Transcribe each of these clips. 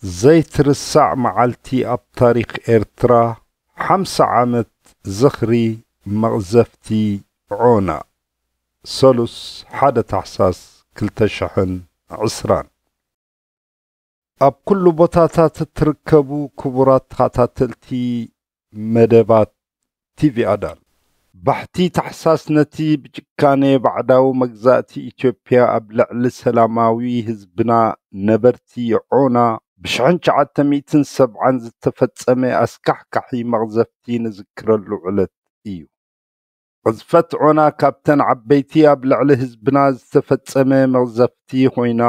ዘይትርሳዕ መዓልቲ ኣብ ታሪኽ ኤርትራ፣ ሓምሳ ዓመት ዝኽሪ መቕዘፍቲ ዖና። ሰሉስ ሓደ ታሕሳስ ክልተ ሽሕን ዕስራን። ኣብ ኩሉ ቦታታት እትርከቡ ክቡራት ተኸታተልቲ መደባት ቲቪ ኣዳል፣ ባሕቲ ታሕሳስ ነቲ ብጭካኔ ባዕዳዊ መግዛእቲ ኢትዮጵያ ኣብ ልዕሊ ሰላማዊ ህዝብና ነበርቲ ዖና ብሽሕን ትሽዓተ ሚእትን ሰብዓን ዝተፈጸመ ኣስካሕካሒ መቕዘፍቲ ንዝክረሉ ዕለት እዩ። ቅዝፈት ዖና ካብተን ዓበይቲ ኣብ ልዕሊ ህዝብና ዝተፈጸመ መቕዘፍቲ ኮይና፣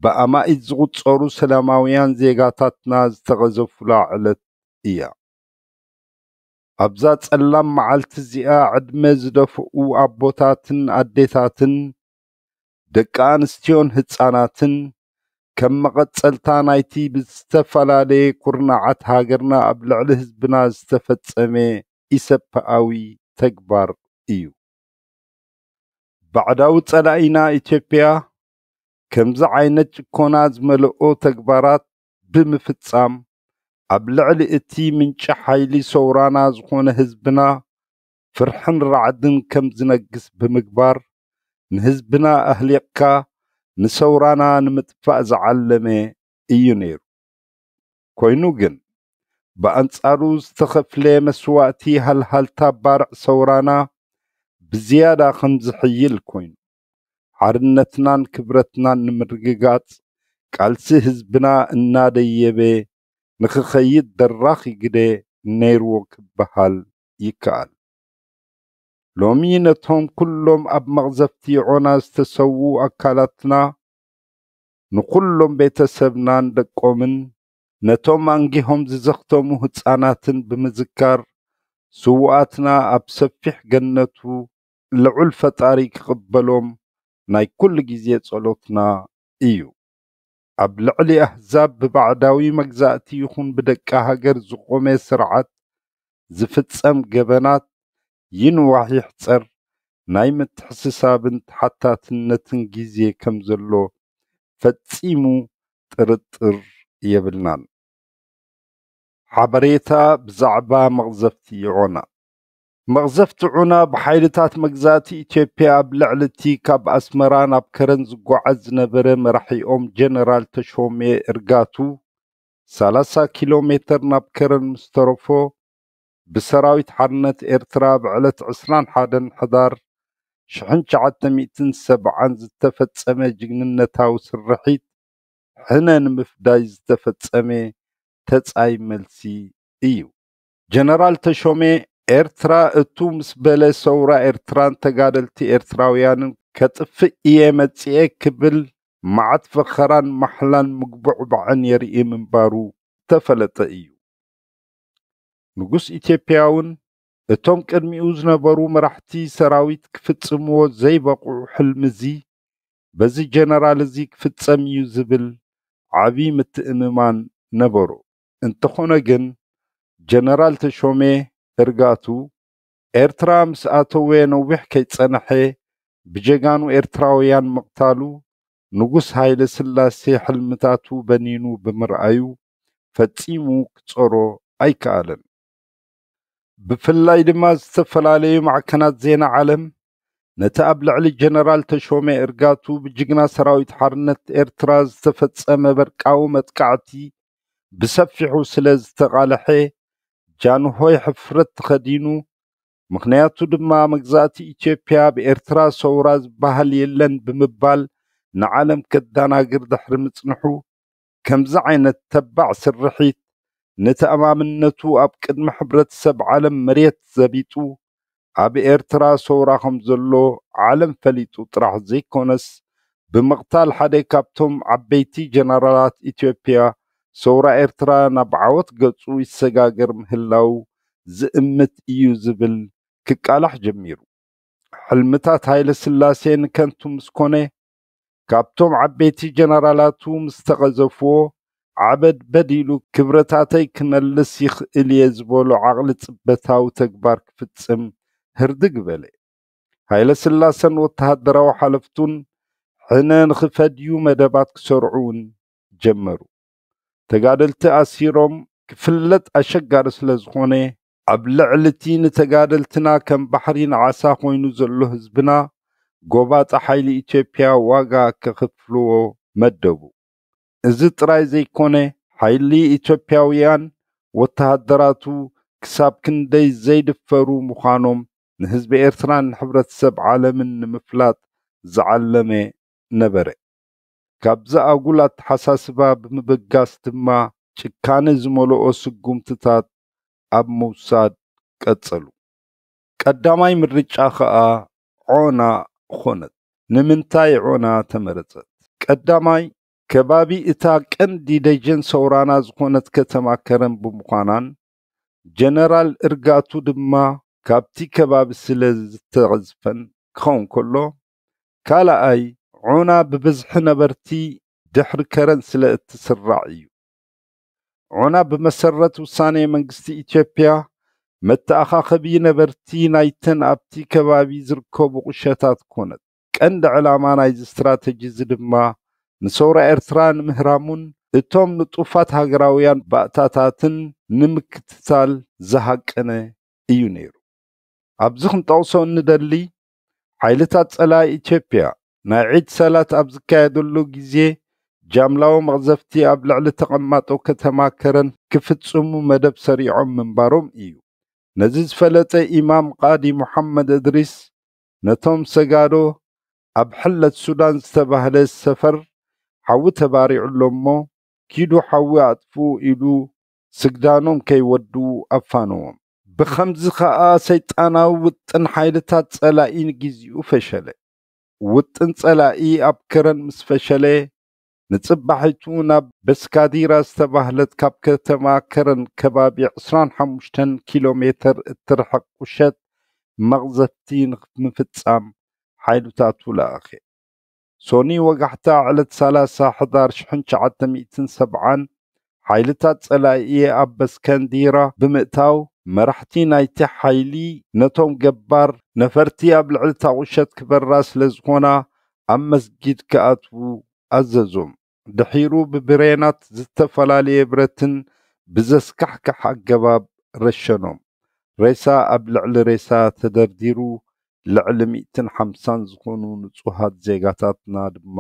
ብኣማኢት ዝቑጸሩ ሰላማውያን ዜጋታትና ዝተቐዘፉላ ዕለት እያ። ኣብዛ ጸላም መዓልቲ እዚኣ ዕድመ ዝደፍኡ ኣቦታትን ኣዴታትን፣ ደቂ ኣንስትዮን ህጻናትን፣ ከም መቐጸልታ ናይቲ ብዝተፈላለየ ኩርናዓት ሃገርና ኣብ ልዕሊ ህዝብና ዝተፈጸመ ኢሰብኣዊ ተግባር እዩ። ባዕዳዊ ጸላኢና ኢትዮጵያ ከምዚ ዓይነት ጭኮና ዝመልኦ ተግባራት ብምፍጻም፣ ኣብ ልዕሊ እቲ ምንጪ ሓይሊ ሰውራና ዝኾነ ህዝብና ፍርሕን ራዕድን ከም ዝነግስ ብምግባር፣ ንህዝብና ኣህሊቕካ ንሰውራና ንምጥፋእ ዝዓለመ እዩ ነይሩ። ኮይኑ ግን፣ ብኣንጻሩ ዝተኸፍለ መስዋእቲ ሃልሃልታ ባርዕ ሰውራና ብዝያዳ ከም ዝሕይል ኮይኑ፣ ሓርነትናን ክብረትናን ንምርግጋጽ ቃልሲ ህዝብና እናደየበ ንኽኸይድ ደራኺ ግደ ነይርዎ ክበሃል ይከኣል። ሎሚ ነቶም ኩሎም ኣብ መቕዘፍቲ ዖና ዝተሰውኡ ኣካላትና፣ ንኹሎም ቤተሰብናን ደቆምን፣ ነቶም ኣንጊሆም ዝዘኽተሙ ህጻናትን ብምዝካር፣ ስዉኣትና ኣብ ሰፊሕ ገነቱ ልዑል ፈጣሪ ክቕበሎም ናይ ኩሉ ግዜ ጸሎትና እዩ። ኣብ ልዕሊ ኣህዛብ ብባዕዳዊ መግዛእቲ ይኹን ብደቂ ሃገር ዝቖመ ስርዓት ዝፍጸም ገበናት ይንዋሕ ይሕጸር ናይ ምትሕስሳብን ተሓታትነትን ግዜ ከም ዘሎ ፈጺሙ ጥርጥር የብልናን። ሓበሬታ ብዛዕባ መቕዘፍቲ ዖና። መቕዘፍቲ ዑና ብሓይልታት መግዛእቲ ኢትዮጵያ ኣብ ልዕሊ እቲ ካብ ኣስመራ ናብ ከረን ዝጓዓዝ ዝነበረ መራሒኦም ጀነራል ተሾሜ እርጋቱ፣ ሰላሳ ኪሎ ሜተር ናብ ከረን ምስ ተረፎ፣ ብሰራዊት ሓርነት ኤርትራ ብዕለት ዕስራን ሓደን ሕዳር ሽሕን ትሽዓተ ሚእትን ሰብዓን ዝተፈጸመ ጅግንነታዊ ስርሒት ሕነ ንምፍዳይ ዝተፈጸመ ተጻይ መልሲ እዩ። ጀነራል ተሾሜ፣ ኤርትራ እቱ ምስ በለ፣ ሰውራ ኤርትራን ተጋደልቲ ኤርትራውያንን ከጥፍእ እየ መጺኤ ክብል፣ መዓት ፈኸራን ማሕላን ምግቡዕባዕን የርኢ ምንባሩ ዝተፈለጠ እዩ። ንጉስ ኢትዮጵያ እውን፣ እቶም ቅድሚኡ ዝነበሩ መራሕቲ ሰራዊት ክፍጽምዎ ዘይበቕዑ ሕልሚ እዚ፣ በዚ ጀነራል እዚ ክፍጸም እዩ ዝብል ዓቢ ምትእምማን ነበሮ። እንተኾነ ግን፣ ጀነራል ተሾሜ እርጋቱ፣ ኤርትራ ምስ ኣተወ ነዊሕ ከይጸንሐ፣ ብጀጋኑ ኤርትራውያን ምቕታሉ፣ ንጉስ ሃይለ ስላሴ ሕልምታቱ በኒኑ ብምርኣዩ፣ ፈጺሙ ክጸሮ ኣይከኣለን። ብፍላይ ድማ ዝተፈላለዩ ማዕከናት ዜና ዓለም፣ ነቲ ኣብ ልዕሊ ጀነራል ተሾመ እርጋቱ ብጅግና ሰራዊት ሓርነት ኤርትራ ዝተፈጸመ በርቃዊ መጥቃዕቲ ብሰፊሑ ስለ ዝተቓልሐ፣ ጃንሆይ ሕፍረት ተኸዲኑ፣ ምኽንያቱ ድማ መግዛእቲ ኢትዮጵያ ብኤርትራ ሰውራ ዝበሃል የለን ብምባል ንዓለም ከዳናግር ድሕሪ ምጽንሑ፣ ከምዚ ዓይነት ተባዕ ስርሒት ንተኣማምነቱ ኣብ ቅድሚ ሕብረተሰብ ዓለም መሬት ዘቢጡ፣ ኣብ ኤርትራ ሰውራ ከም ዘሎ ዓለም ፈሊጡ ጥራሕ ዘይኮነስ፣ ብምቕታል ሓደ ካብቶም ዓበይቲ ጀነራላት ኢትዮጵያ፣ ሰውራ ኤርትራ ናብ ዓወት ገጹ ይሰጋገር ምህላው ዝእምት እዩ ዝብል ክቃላሕ ጀሚሩ። ሕልምታት ሃይለ ስላሴ ንከንቱ ምስ ኮነ፣ ካብቶም ዓበይቲ ጀነራላቱ ምስ ተቐዘፍዎ፣ ዓበድ በድ ኢሉ ክብረታተይ ክመልስ ይኽእል እየ ዝበሎ ዓቕሊ ጽበታዊ ተግባር ክፍጽም ህርድግ በለ። ሃይለ ስላሰን ወተሃደራዊ ሓለፍቱን ሕነ ንኽፈድዩ መደባት ክሰርዑ እውን ጀመሩ። ተጋደልቲ ኣሲሮም ክፍለጥ ኣሸጋሪ ስለ ዝኾነ፣ ኣብ ልዕሊ እቲ ንተጋደልትና ከም ባሕሪ ንዓሳ ኮይኑ ዘሎ ህዝብና፣ ጎባጣ ሓይሊ ኢትዮጵያ ዋጋ ከኽፍልዎ መደቡ። እዚ ጥራይ ዘይኮነ፣ ሓይሊ ኢትዮጵያውያን ወተሃደራቱ ክሳብ ክንደይ ዘይድፈሩ ምዃኖም ንህዝቢ ኤርትራን ንሕብረተሰብ ዓለምን ንምፍላጥ ዝዓለመ ነበረ። ካብዚ ኣጉል ኣተሓሳስባ ብምብጋስ ድማ፣ ጭካነ ዝመልኦ ስጉምትታት ኣብ ምውሳድ ቀጸሉ። ቀዳማይ ምርጫ ኸኣ ዖና ኾነት። ንምንታይ ዖና ተመረጸት? ቀዳማይ፣ ከባቢ እታ ቀንዲ ደጀን ሰውራና ዝኾነት ከተማ ከረን ብምዃናን፣ ጀነራል እርጋቱ ድማ ካብቲ ከባቢ ስለ ዝተቐዝፈን ክኸውን ከሎ፣ ካልኣይ፣ ዖና ብብዝሒ ነበርቲ ድሕሪ ከረን ስለ እትስራዕ እዩ። ዖና ብመሰረት ውሳኔ መንግስቲ ኢትዮጵያ፣ መተኣኻኸቢ ነበርቲ ናይተን ኣብቲ ከባቢ ዝርከቡ ቁሸታት ኮነት። ቀንዲ ዕላማ ናይዚ ስትራተጂ እዚ ድማ፣ ንሰውራ ኤርትራ ንምህራሙን እቶም ንጡፋት ሃገራውያን ባእታታትን ንምክትታል ዝሃቀነ እዩ ነይሩ። ኣብዚ ክንጠቕሶ እንደሊ፣ ሓይልታት ጸላኢ ኢትዮጵያ ናይ ዒድ ሰላት ኣብ ዝካየደሉ ግዜ፣ ጃምላዊ መቕዘፍቲ ኣብ ልዕሊ ተቐማጦ ከተማ ከረን ክፍጽሙ መደብ ሰሪዖም ምንባሮም እዩ። ነዚ ዝፈለጠ ኢማም ቃዲ ሙሓመድ እድሪስ፣ ነቶም ሰጋዶ ኣብ ሕለት ሱዳን ዝተባህለ ሰፈር ሓዊ ተባሪዑ ኣሎ እሞ፣ ኪዱ ሓዊ ኣጥፍኡ ኢሉ ስግዳኖም ከይወድኡ ኣፋነዎም። ብኸምዚ ኸኣ ሰይጣናዊ ውጥን ሓይልታት ጸላኢ ንግዜኡ ፈሸለ። ውጥን ጸላኢ ኣብ ከረን ምስ ፈሸለ፣ ንጽባሒቱ ናብ በስካዲራ ዝተባህለት ካብ ከተማ ከረን ከባቢ ዕስራን ሓሙሽተን ኪሎ ሜተር እትርሕቕ ቁሸት መቕዘፍቲ ንምፍጻም ሓይልታቱ ለኣኸ። ሶኒ ወጋሕታ ዕለት ሰላሳ ሕዳር ሽሕን ትሽዓተ ሚእትን ሰብዓን ሓይልታት ጸላኢ ኣብ በስከንዲራ ብምእታው፣ መራሕቲ ናይቲ ሓይሊ ነቶም ገባር ነፈርቲ ኣብ ልዕሊ እታ ቁሸት ክበራ ስለ ዝኾና፣ ኣብ መስጊድ ክኣትዉ ኣዘዞም። ድሒሩ ብብሬናት ዝተፈላለየ ብረትን ብዘስካሕክሕ ኣገባብ ረሸኖም። ሬሳ ኣብ ልዕሊ ሬሳ ተደርዲሩ፣ ልዕሊ ሚእትን ሓምሳን ዝኾኑ ንጹሃት ዜጋታትና ድማ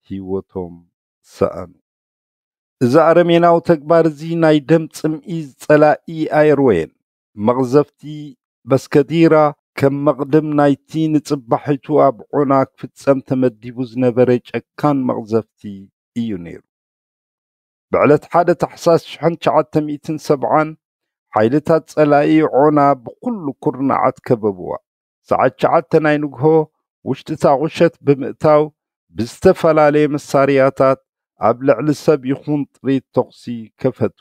ህይወቶም ሰኣኑ። እዚ ኣረሜናዊ ተግባር እዚ ናይ ደም ጽምኢ ጸላኢ ኣየርወየን። መቕዘፍቲ በስከዲራ ከም መቕድም ናይቲ ንጽባሒቱ ኣብ ዖና ክፍጸም ተመዲቡ ዝነበረ ጨካን መቕዘፍቲ እዩ ነይሩ። ብዕለት ሓደ ታሕሳስ ሽሕን ትሽዓተ ሚእትን ሰብዓን ሓይልታት ጸላኢ ዖና ብኹሉ ኩርናዓት ከበብዋ። ሰዓት ትሽዓተ ናይ ንግሆ ውሽጢ እታ ቁሸት ብምእታው ብዝተፈላለየ መሳርያታት ኣብ ልዕሊ ሰብ ይኹን ጥሪት ተኹሲ ከፈቱ።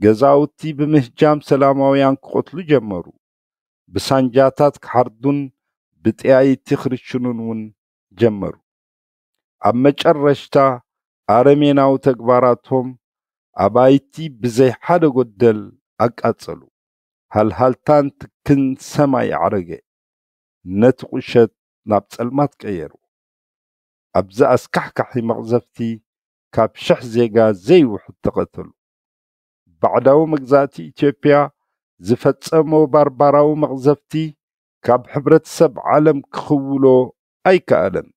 ገዛውቲ ብምህጃም ሰላማውያን ክቐትሉ ጀመሩ። ብሳንጃታት ክሓርዱን ብጠያይቲ ክርሽኑን እውን ጀመሩ። ኣብ መጨረሽታ ኣረሜናዊ ተግባራቶም ኣባይቲ ብዘይ ሓደ ጎደል ኣቃጸሉ። ሃልሃልታን ትክን ሰማይ ኣዕረገ። ነቲ ቁሸት ናብ ጸልማት ቀየሩ። ኣብዚ ኣስካሕካሒ መቕዘፍቲ ካብ ሽሕ ዜጋ ዘይውሕድ ተቐተሉ። ባዕዳዊ መግዛእቲ ኢትዮጵያ ዝፈጸሞ ባርባራዊ መቕዘፍቲ ካብ ሕብረተሰብ ዓለም ክኽውሎ ኣይከኣለን።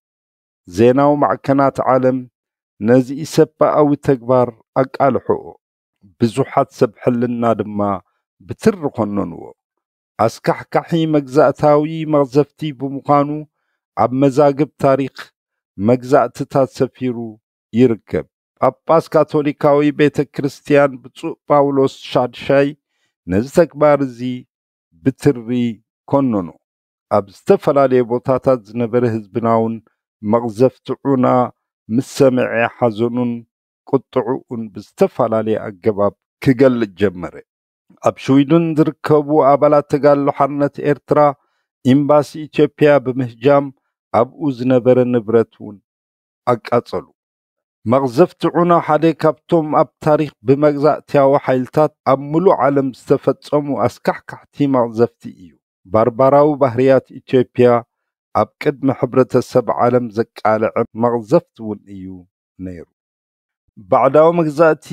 ዜናዊ ማዕከናት ዓለም ነዚ ኢሰብኣዊ ተግባር ኣቃልሕኦ። ብዙሓት ሰብ ሕልና ድማ ብትሪ ኮነንዎ። ኣስካሕካሒ መግዛእታዊ መቕዘፍቲ ብምዃኑ ኣብ መዛግብ ታሪኽ መግዛእትታት ሰፊሩ ይርከብ። ጳጳስ ካቶሊካዊ ቤተ ክርስቲያን ብፁዕ ጳውሎስ ሻድሻይ ነዚ ተግባር እዚ ብትሪ ኮነኖ። ኣብ ዝተፈላለየ ቦታታት ዝነበረ ህዝብና እውን መቕዘፍቲ ዑና ምስ ሰምዐ ሓዘኑን ቁጥዕኡን ብዝተፈላለየ ኣገባብ ክገልጽ ጀመረ። ኣብ ሽዊድን ዝርከቡ ኣባላት ተጋድሎ ሓርነት ኤርትራ ኤምባሲ ኢትዮጵያ ብምህጃም ኣብኡ ዝነበረ ንብረት እውን ኣቃጸሉ። መቕዘፍቲ ዑና ሓደ ካብቶም ኣብ ታሪኽ ብመግዛእትያዊ ሓይልታት ኣብ ምሉእ ዓለም ዝተፈጸሙ ኣስካሕካሕቲ መቕዘፍቲ እዩ። ባርባራዊ ባህርያት ኢትዮጵያ ኣብ ቅድሚ ሕብረተሰብ ዓለም ዘቃልዐ መቕዘፍቲ እውን እዩ ነይሩ። ባዕዳዊ መግዛእቲ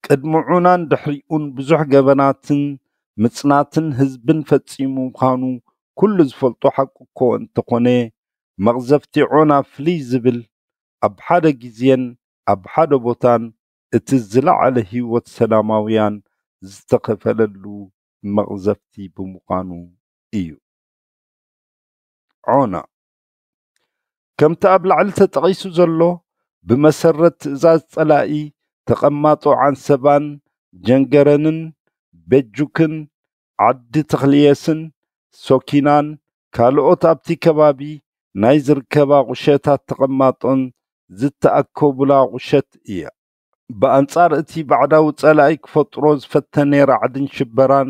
ቅድሚ ዑናን ድሕሪኡን ብዙሕ ገበናትን ምጽናትን ህዝብን ፈጺሙ ምዃኑ ኩሉ ዝፈልጦ ሓቂ እኮ እንተኾነ፣ መቕዘፍቲ ዖና ፍልይ ዝብል ኣብ ሓደ ግዜን ኣብ ሓደ ቦታን እቲ ዝለዓለ ህይወት ሰላማውያን ዝተኸፈለሉ መቕዘፍቲ ብምዃኑ እዩ። ዖና ከምቲ ኣብ ላዕሊ ተጠቒሱ ዘሎ፣ ብመሰረት ትእዛዝ ጸላኢ፣ ተቐማጦ ዓንሰባን ጀንገረንን ቤጁክን ዓዲ ተኽልየስን ሶኪናን ካልኦት ኣብቲ ከባቢ ናይ ዝርከባ ቁሸታት ተቐማጦን ዝተኣከቡላ ቁሸት እያ። ብኣንጻር እቲ ባዕዳዊ ጸላኢ ክፈጥሮ ዝፈተነ ራዕድን ሽበራን፣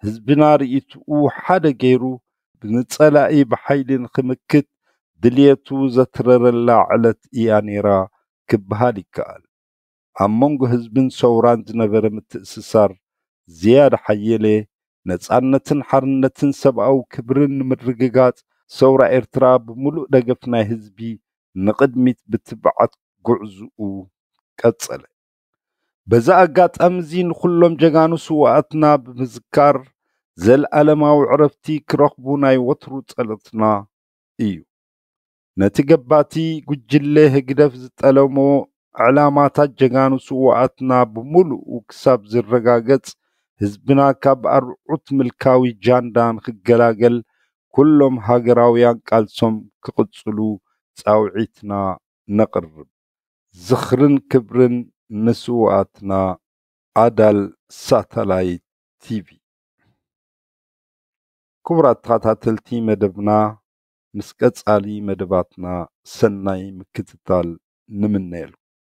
ህዝብና ርእይትኡ ሓደ ገይሩ ንጸላኢ ብሓይሊ ንኽምክት ድልየቱ ዘትረረላ ዕለት እያ ነይራ ክበሃል ይከኣል። ኣብ መንጎ ህዝብን ሰውራን ዝነበረ ምትእስሳር ዝያዳ ሓየለ። ነጻነትን ሓርነትን ሰብኣዊ ክብርን ንምርግጋጽ፣ ሰውራ ኤርትራ ብምሉእ ደገፍ ናይ ህዝቢ ንቕድሚት ብትብዓት ጉዕዝኡ ቀጸለ። በዚ ኣጋጣሚ እዚ ንኹሎም ጀጋኑ ስውኣትና ብምዝካር፣ ዘለኣለማዊ ዕረፍቲ ክረኽቡ ናይ ወትሩ ጸሎትና እዩ። ነቲ ገባቲ ጉጅለ ህግደፍ ዝጠለሞ ዕላማታት ጀጋኑ ስውኣትና ብምሉኡ ክሳብ ዝረጋገጽ፣ ህዝብና ካብ ኣርዑት ምልካዊ ጃንዳ ንኽገላገል፣ ኩሎም ሃገራውያን ቃልሶም ክቕጽሉ ጻውዒትና ነቕርብ። ዝኽርን ክብርን ንስውኣትና። ኣዳል ሳተላይት ቲቪ። ክቡራት ተኸታተልቲ መደብና፣ ምስ ቀጻሊ መደባትና ሰናይ ምክትታል ንምነየልኩም።